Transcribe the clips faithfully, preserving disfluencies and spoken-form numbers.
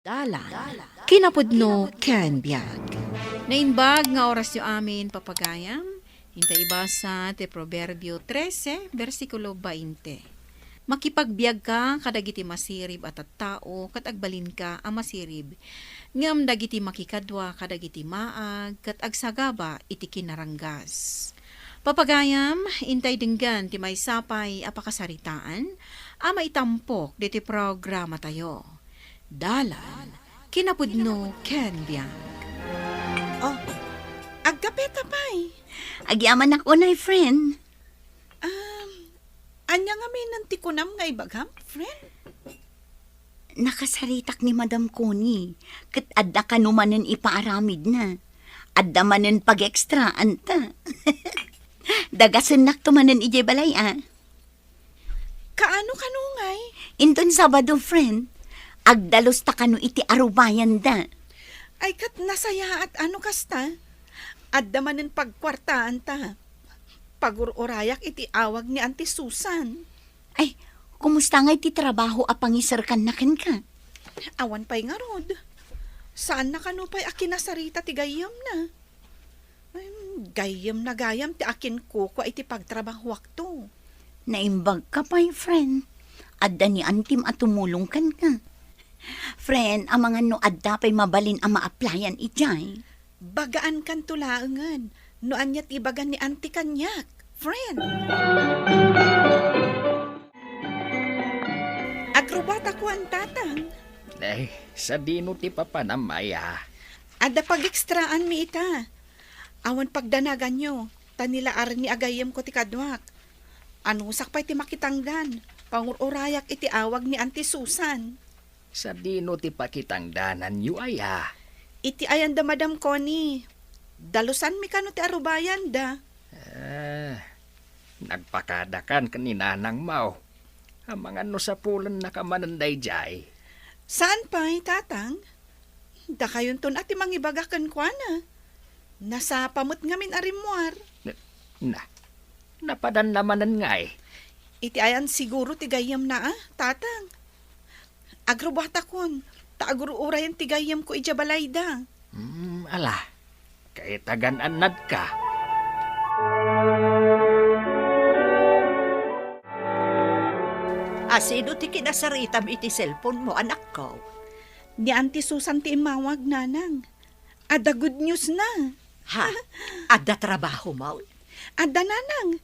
Dalan, kinapudno ken biag. Naimbag nga orasyo amin, papagayam. Inta ibasa ti Proverbio trese, bersikulo bainte. Makipagbiagka kadagiti masirib a tattao ket agbalinka a masirib, ngem dagiti makikadua kadagiti maag ket agsagaba iti kinaranggas. Papagayam, intay denggen ti maysa pay a pakasaritaan a maitampok ditoy programatayo. Dalan, kinapudno ken biag. Oh, agkapeta pay. Agyamanak unay, friend. Um, ania ngamin ti kunam nga ibagam, friend? Nakasaritak ni Madam Connie, ket adda kano manen ipaaramidna. Adda manen pag-extraanta. Dagasennakto manen idiay balay, a. Kaano kano ngay? Inton Sabado, friend. Agdalusta kano iti arubayanda. Ay, ket nasayaat a no kasta. Adda manen pagkuartaanta. Pagur-urayak iti awag ni Auntie Susan. Ay, kumusta ngay ti trabaho a pangiserkanna kenka? Awan pay ngarud. Saanna kano pay a kinasarita ti gayyemna. Ay, gayyemna gayam ti akinkukua iti pagtrabahoakto. Naimbagka pay, friend. Adda ni Antim a tumulong kenka. Friend, amangan no adda pay mabalin a ma-applyan idiay. Bagaankanto laengen no ania ti ibaga ni Auntie kaniak, friend. Agrubatakuan, Tatang. Ay, sadino ti papanam aya? Adda pag-extraanmi ita. Awan pagdanaganyo, ta ni Laarni a gayyemko ti kaduak. Anusak pay ti makitangdan, pangur-urayak iti awag ni Auntie Susan. Sadino ti pakitangdananyo aya? Iti ayan da Madam Connie. Dalusanmi kano ti arubayanda. Ah, nagpakadakan ken ni nanangmo. Amangan no sapulennaka manen daydiay. Saan pay, Tatang? Dakayonton a ti mangibaga kenkuana. Nasapa met ngamin a rimmuar. Na, na, napadanna manen ngay? Iti ayan siguro ti gayyemna a, Tatang. Agrubatakon, ta agur-urayan ti gayyemko idiay balayda. Hmm, ala, kaitagan-annadka. Asino ti kinasaritam iti cellphone mo, anakko? Ni Auntie Susan ti immawag, Nanang. Adda good news na. Ha? Adda trabaho mo? Adda, Nanang.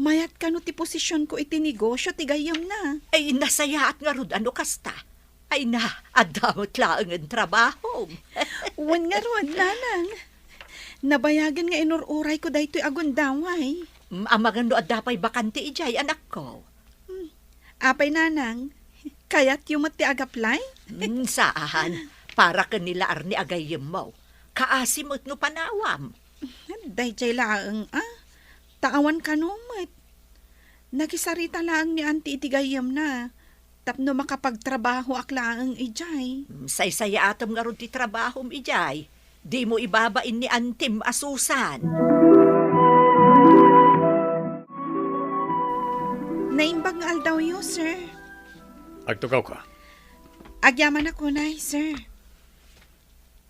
Mayat kano ti posisionko iti negosyo ti gayyemna. Ay, nasayaat ngarud a no kasta. Ay na, adda met laengen trabahom. Wen ngarud, Nanang. Nabayagen nga inur-urayko daytoy a gundaway. Mm, amangan no adda pay bakante idiay, anakko. Hmm. Apay, Nanang? Kayatyo met ti ag-apply? Hmm, saan. Para ken ni Laarni a gayyemmo. Kaasi met no panawam. Daydiay laeng, a. Ta awan kano met. Nakisarita laeng ni Auntie iti gayyemna. Tapno makapagtrabahoak laeng idiay. Hmm, saysayaatem ngarud ti trabahom idiay. Dimo ibabain ni Antim a Susan. Naimbag nga aldawyo, sir. Agtugawka. Agyamanak unay, sir.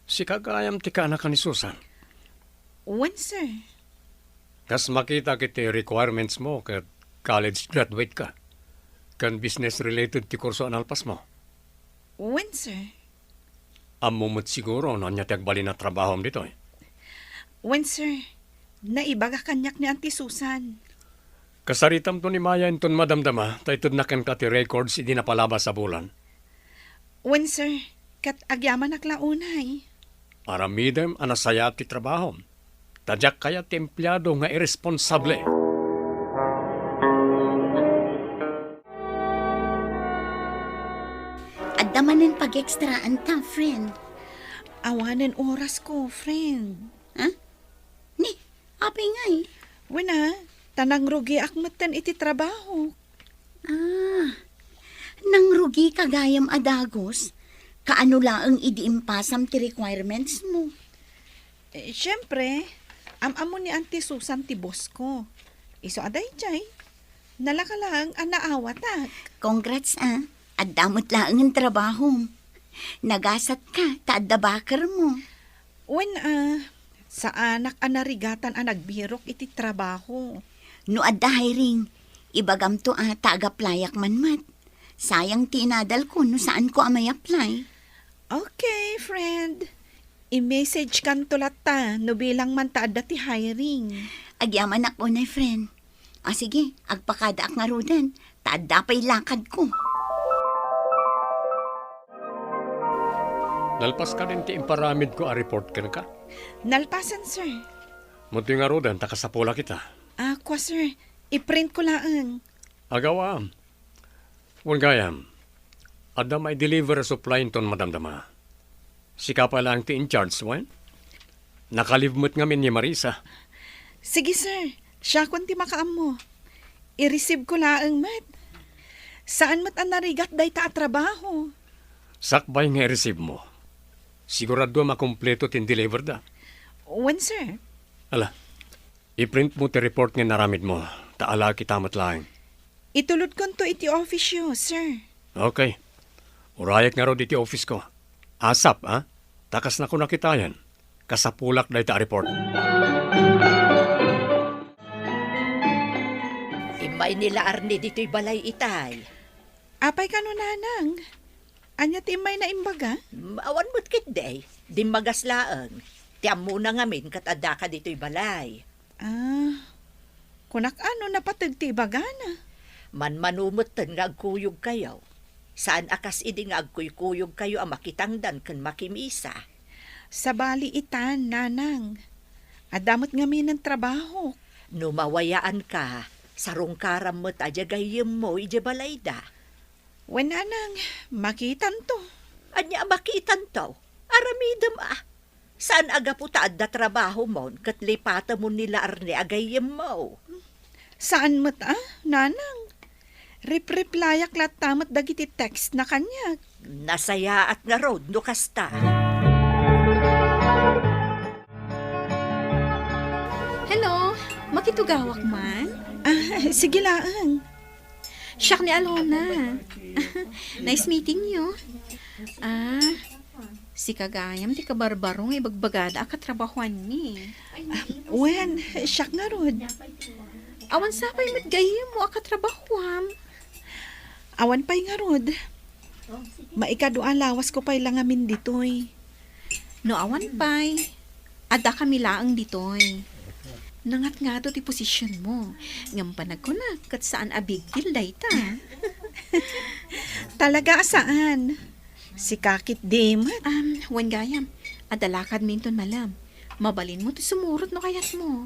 Sika gayam ti kaanakan ni Susan? Wen, sir. Kas makitak iti requirements mo ket college graduate ka, ken business related ti kurso a nalpas mo? Wen, sir. Ammo met siguro no ania ti agbalin a trabahom ditoy? Wen, sir. Naibaga kaniak ni Auntie Susan. Kasaritamto ni Maya inton madamdama, ta itedna kenka ti records idi napalabas a bulan. Wen, sir. Ket agyamanak la unay. Aramidem a nasayaat ti trabahom. Ta diak kayat ti empleado nga irresponsable. Adda manen pag-extraanta, friend. Awanen orasko, friend. Ha? Ni, apay ngay? Wen a, ta nangrugiak metten iti trabaho. Ah, nangrugika gayam a dagus, kaano laeng idi impasam ti requirements mo? Eh, siempre, am-ammo ni Auntie Susan ti boss ko. Isu a daydiay, nalaka laeng a naawatak. Congrats, ah. Adda met laengen trabahom. Nagasatka ta adda bakermo. Wen, ah, saanak a narigatan a nagbirok iti trabaho. No adda hiring, ibagamto a ta agaplayak man met. Sayang ti inadalko no saanko a may-apply. Okay, friend. I-message kanto latta no bilang man ta adda ti hiring. Agyamanak unay, friend. A, sige, agpakadaak ngaruden, ta adda pay lakadko. Nalpas kadin ti imparamidko a report kenka? Nalpasen, sir. Madtoy ngaruden ta kasapulak ita. Ah, kua, sir. I-print ko laeng. Agaw, ah. Wen gayam, adda mai-deliver a supply inton madamdama. Sika pay laeng ti in charge, wen? Naka-leave met ngamin ni Marisa. Sige, sir. Siakon ti makaammo. I-receive ko laeng met. Saan met a narigat dayta a trabaho. Sakbay nga i-receive mo. Sigurado a makumpleto ti in-deliver da. Wen, sir. Ala, i-print mo ti report nga inaramid mo, ta ala kita met laeng. Itulodkonto iti office-yo, sir. Okay. Urayek ngarud iti office ko. Asap, ha? Ta kas nakunak itayen, kasapulak dayta a report. Immay ni la Arne ditoy balay itay. Apay kano, nanang? Ania ti immayna imbaga? Mm, awan met ketdi. Dimmagas laeng. Ti ammona ngamin ket addaka ditoy balay. Ah, kunak a no napateg ti ibagana. Manmano metten nga agkuyogkayo. Saan a kas idi nga agkuykuyogkayo a makitangdan ken makimisa. Sabali itan, nanang. Adda met ngaminen trabahok. No mawayaanka, sarungkaram met a diay gayyemmo idiay balayda. Wen, nanang, makitanto. Ania a makitanto? Aramidem a. Saan a gapu ta adda trabahomon ket lipatemon ni la Arne a gayyemmo. Saan met a, nanang. Rip-replayak latta met dagiti textna kaniak. Nasayaat ngarud no kasta. Hello, makitugawak man? Ah, sige laeng. Siak ni Alona. Nice meeting you. Ah, sika gayam ti kabarbaro nga ibagbagada a katrabahuanmi. Ah, wen, siak ngarud. Awan sapay met gayyemmo a katrabahuam. Awan pay ngarud. Maikadua a lawasko pay la ngamin ditoy. No awan pay, adda kami laeng ditoy. Nangatngato ti positionmo. Ngem panagkunak, ket saan a big deal dayta. Talaga a saan. Sika ketdi met. Um, wen gayam, adda lakadmi inton malem. Mabalinmo ti sumurot no kayatmo.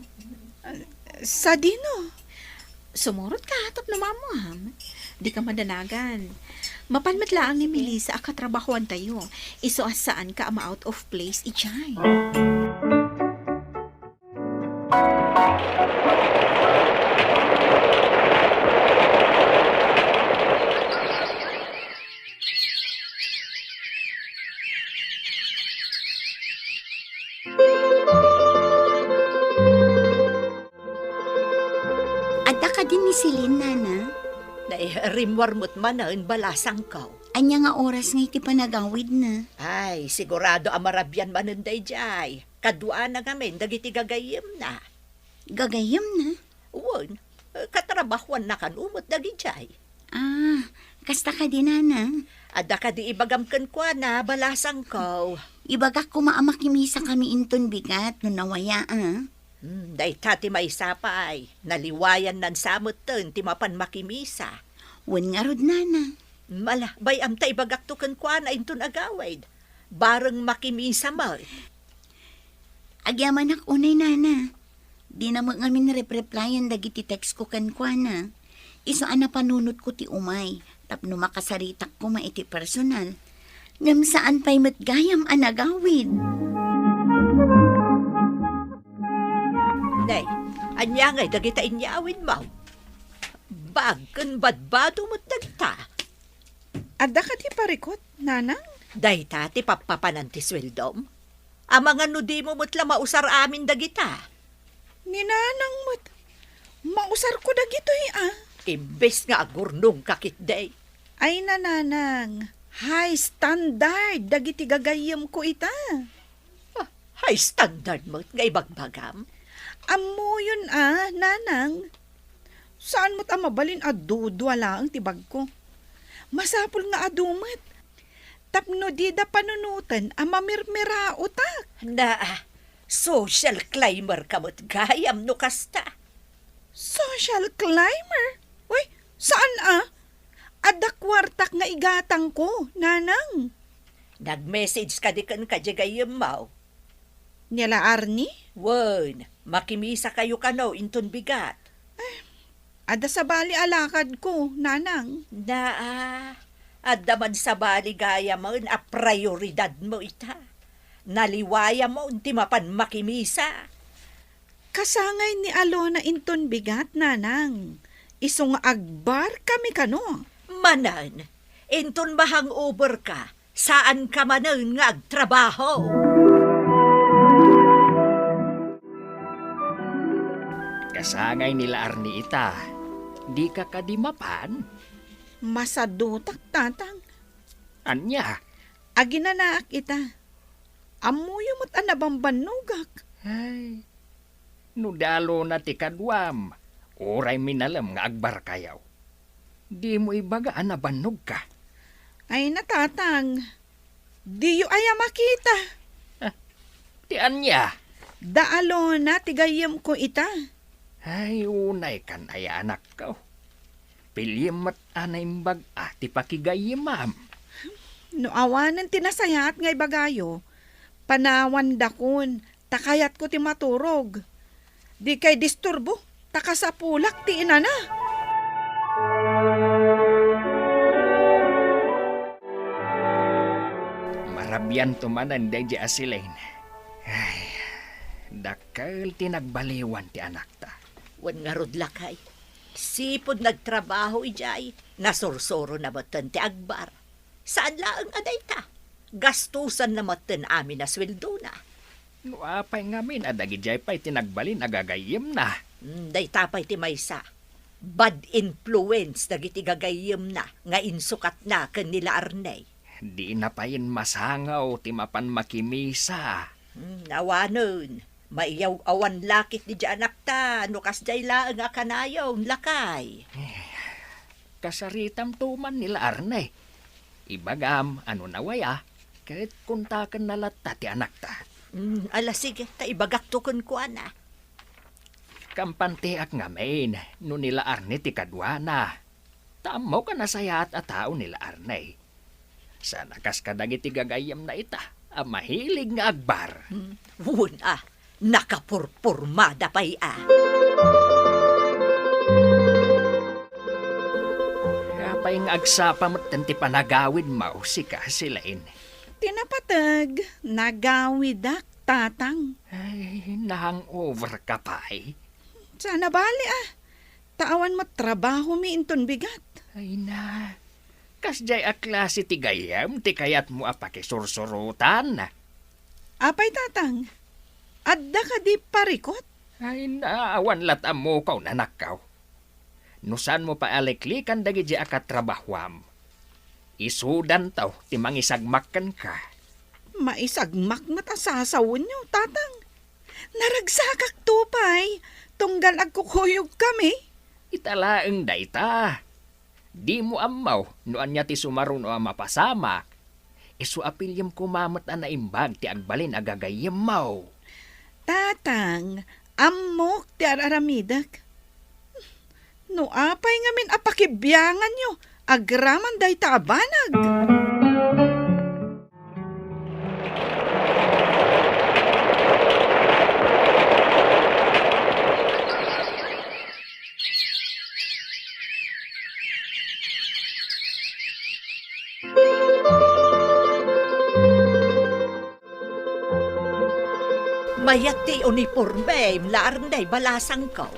Sadino? Sumurot ka tapno maammuam. Dika madanagan. Mapan met laeng ni Melissa a katrabahuantayo. Isu a saanka a ma-out of place idiay. Adda kadi ni Celine, nana? Nay, rimmuar met manen, balasangko. Ania nga oras nga iti panagawidna? Ay, sigurado a marabian manen daydiay. Kaduana ngamin dagiti gagayyemna. Gagayyemna? Wen, katrabahuanna kano met dagidiay. Ah, kasta kadi, nana? Adda kadi ibagam kenkuana, balasangko? Ibagak koma a makimisakami inton bigat no nawaya, a. Hmm, dayta ti maysa pay. Naliwayannan sa metten ti mapan makimisa. Wen ngarud, nana. Mala, bay-am ta ibagakto kenkuana inton agawid. Bareng makimisa met. Agyamanak unay, nana. Dina met ngamin rep-replyan dagiti text ko kenkuana. Isu a napanunotko ti umay tapno makasaritak koma iti personal. Ngem saan pay met gayam a nagawid. Nay, ania ngay dagita inyawidmo? Bag ken badbado met dagita. Adda kadi parikut, nanang? Dayta ti pappapanan ti sueldom? Amangan no dimo met la mausar amin dagita. Ni nanang met, mausarko dagitoy, a. Imbes nga agurnongka ketdi. Ay, nanang, High standard dagiti gagayyemko ita. Ah, high standard met nga ibagbagam? Ammoyon a, nanang. Saan met a mabalin a dudua laeng ti bagko. Masapul nga adu met. Tapno dida panunoten a mamirmiraotak. Na, social climber ka met gayam no kasta. Social climber? Uy, saan a? Adda kuartak nga igatangko, nanang. Nag-message kadi kenka diay gayyemmo? Ni la Arnie? Wen, makimisakayo kano inton bigat. Adda sabali a lakadko, nanang. Naa, adda man sabali gayamen a prioridadmo ita. Naliwayam ti mapan makimisa. Kasangay ni Alona inton bigat, nanang. Isu nga agbar kami kano. Manen, inton mahangover ka, saan ka manen nga agtrabaho. Kasangay ni la Arnie ita, dika kadi mapan? Masadutak, tatang. Ania? Aginanaak ita. Ammoyo met a nabambannogak. Ay, no di Alona ti kaduam, uray minalem nga agbarkayo. Dimo ibaga a nabannogka. Ay, natatang. Diyo aya makita. Ah, ti ania? Da Alona ti gayyemko ita. Ay, unaykan aya, anakko. Piliem met a naimbag a ti pakigayyemam. No awanen ti nasayaat nga ibagayo, panawandakon, ta kayatko ti maturog. Dikay disturbo, ta kasapulak ti inana. Marabianto manen daydiay a Celine. Ay, dakkel ti nagbaliwan ti anakta. Wen ngarud, lakay, sipud nagtrabaho idiay, nasursurona metten ti agbar. Saan laeng a dayta, gastusanna metten amin a sueldona. No apay ngamin a dagidiay pay ti nagbalin a gagayyemna? Hmm, dayta pay ti maysa. Bad influence dagiti gagayyemna nga insukatna ken ni la Arney. Dina payen masangaw ti mapan makimisa. Hmm, awanen. Maiyaw-awan la ketdi diay anakta no kasdiay laeng a kanayon, lakay. Eh, kasaritamto man ni la Arney. Ibagam a no nawaya, ket kontakenna latta ti anakta. Hmm, ala, sige, ta ibagakto kenkuana. Kampantiak ngamin no ni la Arney ti kaduana. Ta ammok a nasayaat a tao ni la Arney. Saan a kas kadagiti gagayyemna ita a mahilig nga agbar. Hmm, wen a, nakapurpurmada pay a. Apay nga agsapa metten ti panagawidmo, sika, Celine? Ti napateg, nagawidak, tatang. Ay, na-hangover ka pay? Saan a bali a. Ta awan met trabahomi inton bigat. Ay na, kasdiay a klase ti gayyem ti kayatmo a pakisursurotan? Apay, tatang, adda kadi parikut? Ay na, awan lat ammokaw, anakko. No saanmo pay a liklikan dagidiay a katrabahoam, isudanto ti mangisagmak kenka. Maisagmak met a sasawenyo, tatang. Naragsakakto pay, tunggal agkukuyogkami. Ita laeng dayta. Dimo ammo no ania ti sumaruno a mapasamak. Isu a piliem koma met a naimbag ti agbalin a gagayyemmo. Tatang, ammok ti ar-aramidek. No apay ngamin a pakibianganyo agraman dayta a banag? Mayat ti unipormem, la Arney, balasangko.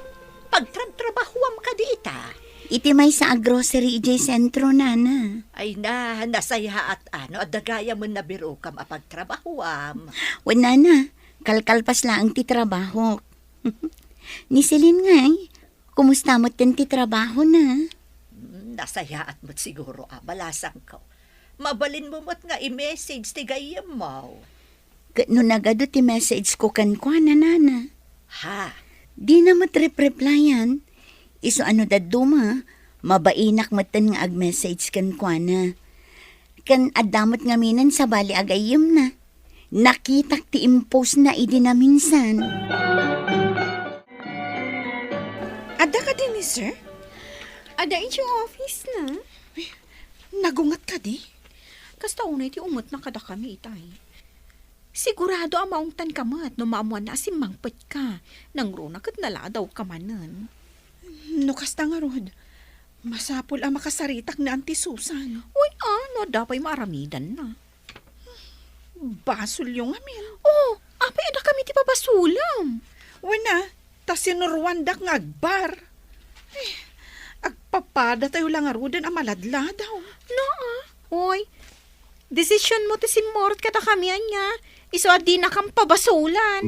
Pagtrabtrabahoam kadi ita? Iti maysa a grocery idiay sentro, nana. Ay na, nasayaat a no adda gayamen a birokam a pagtrabahoam. Wen, nana, kalkalpas laeng ti trabahok. Ni Celine ngay, kumusta metten ti trabahona? Hmm, nasayaat met siguro a, balasangko. Mabalinmo met nga i-message ti gayyemmo. Ket no nagadu ti message ko kenkuana, nana? Ha? Dina met rep-replyan. Isu a no dadduma, mabainak metten nga ag-message kenkuana. Ken adda met ngaminen sabali a gayyemna. Nakitak ti impostna idi naminsan. Adda kadi ni sir? Adda idiay office na. Nagunget kadi? Kasta unay ti ungetna kadakami itay. Sigurado a maungtanka met no maammoanna a simmangpetka. Nangruna ket naladawka manen. No kasta ngarud, masapul a makasaritak ni Auntie Susan. Wen a, no adda pay maaramidanna. Basolyo ngamin. Oh, apay a dakami ti pabasolam? Wen a, ta sinuruandak nga agbar. Eh, agpapadatayo la ngaruden a maladladaw. No, ah. Oy, desisionmo ti simmurot kadakami ania. Isu a dinakam pabasolan.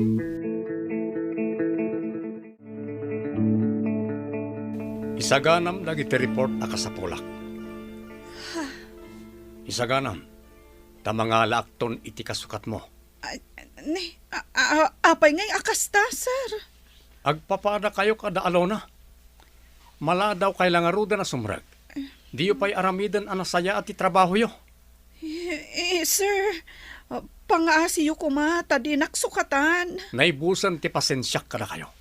Isaganam dagiti report a kasapulak. Isaganam, ta mangalaakton iti kasukatmo. Ah, ni, a-, a-, a-, apay ngay a kasta, sir? Agpapadakayo kada Alona. Maladawkay la ngaruden a sumrek. Diyo pay aramiden a nasayaat ti trabahoyo. Eh, eh, sir, ah, pangaasiyo koma ta dinak sukatan. Naibusen ti pasensiak kadakayo.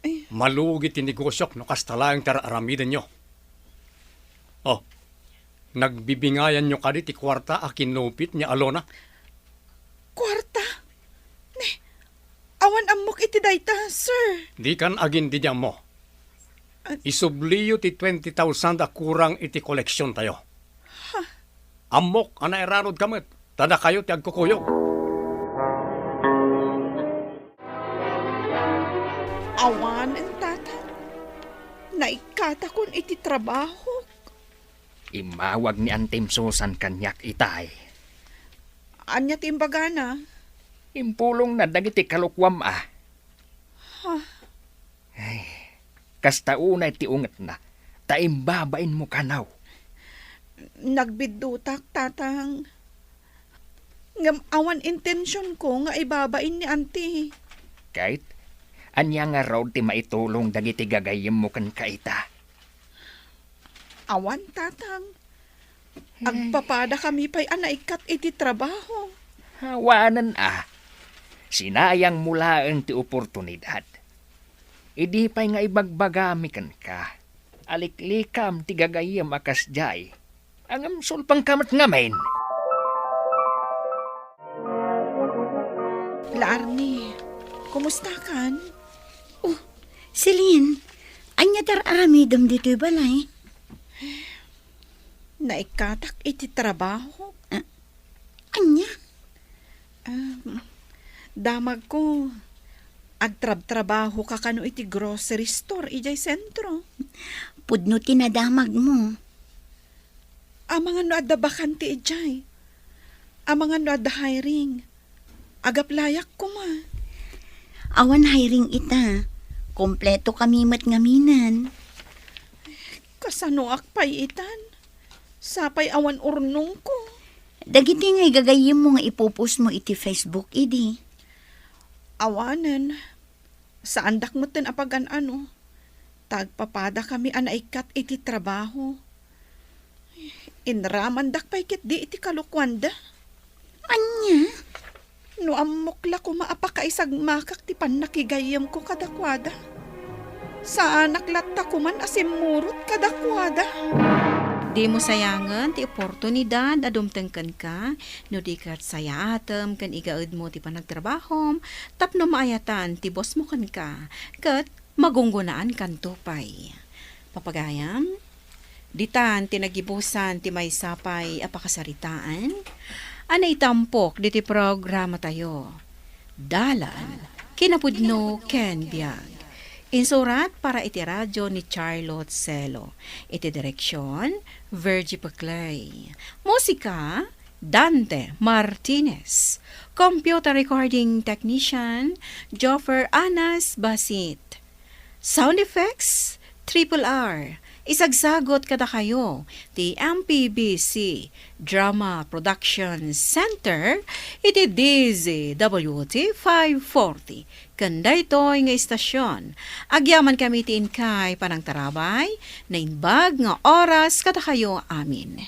Eh. Malugi ti negosiok no kasta laeng ti ar-aramidenyo. Oh, nagbibingayanyo kadi ti kuarta a kinupit ni Alona? Kuarta? Ni, awan ammok iti dayta, sir. Dikan agin-, di ammo. Ah. Isubliyo ti twenty thousand a kurang iti koleksiontayo. Ha? Ammok a nairanudka met, ta dakayo ti agkukuyog. Awanen, Tatang. Naikkatakon iti trabahok. Immawag ni Antim Susan kaniak itay. Ania ti imbagana? Impulongna dagiti kalokuam a. Ha? Ay, kasta unay ti ungetna, ta imbabainmo kano. Nagbiddutak, Tatang. Ngem awan intensionko nga ibabain ni Auntie. Ket, ania ngarud ti maitulong dagiti gagayyemmo kenka ita? Awan, Tatang. Eh. Agpapadakami pay a naikkat iti trabaho. Awanen a. Sinayangmo laeng ti oportunidad. Idi pay nga ibagbagami kenka, aliklikam ti gagayyem a kasdiay, ngem sulpangka met ngamin. La Arnie, kumustakan? Oh, Celine, ania ti ar-aramidem ditoy balay? Naikkatak iti trabaho. Ah, ania? Um, damagko, agtrabtrabahoka kano iti grocery store idiay sentro. Pudno ti nadamagmo. Amangan no adda bakante idiay. Amangan no adda hiring. Agaplayak koma. Awan hiring ita. Kompleto kami met ngaminen. Kasanoak pay itan? Sapay awan urnongko. Dagiti nga igagayyemmo nga ipupostmo iti Facebook idi. Awanen. Saandak metten a pagan-ano. Ta agpapadakami a naikkat iti trabaho. Inramandak pay ketdi iti kalokuanda. Ania? No ammok la koma a pakaisagmakak ti pannakigayyemko kadakuada, saanak latta koman a simmurot kadakuada. Dimo sayangen ti oportunidad a dumteng kenka no di ket sayaatem ken igaedmo ti panagtrabahom tapno maayatan ti bosmo kenka ket magunggonaankanto pay. Papagayam, ditan ti nagibusan ti maysa pay a pakasaritaan a naitampok ditoy programatayo, Dalan, Kinapudno ken Biag. Insurat para iti radio ni Charlotte Celo. Iti direksyon, Virgie Peclay. Musika, Dante Martinez. Computer recording technician, Joffer Anas Basit. Sound effects, Triple R, Isagsagot kadakayo ti M P B C Drama Production Center iti D Z W T five forty. Ken daytoy nga istasyon, agyaman kami ti inkay panangtarabay, naimbag nga oras kadakayo amin.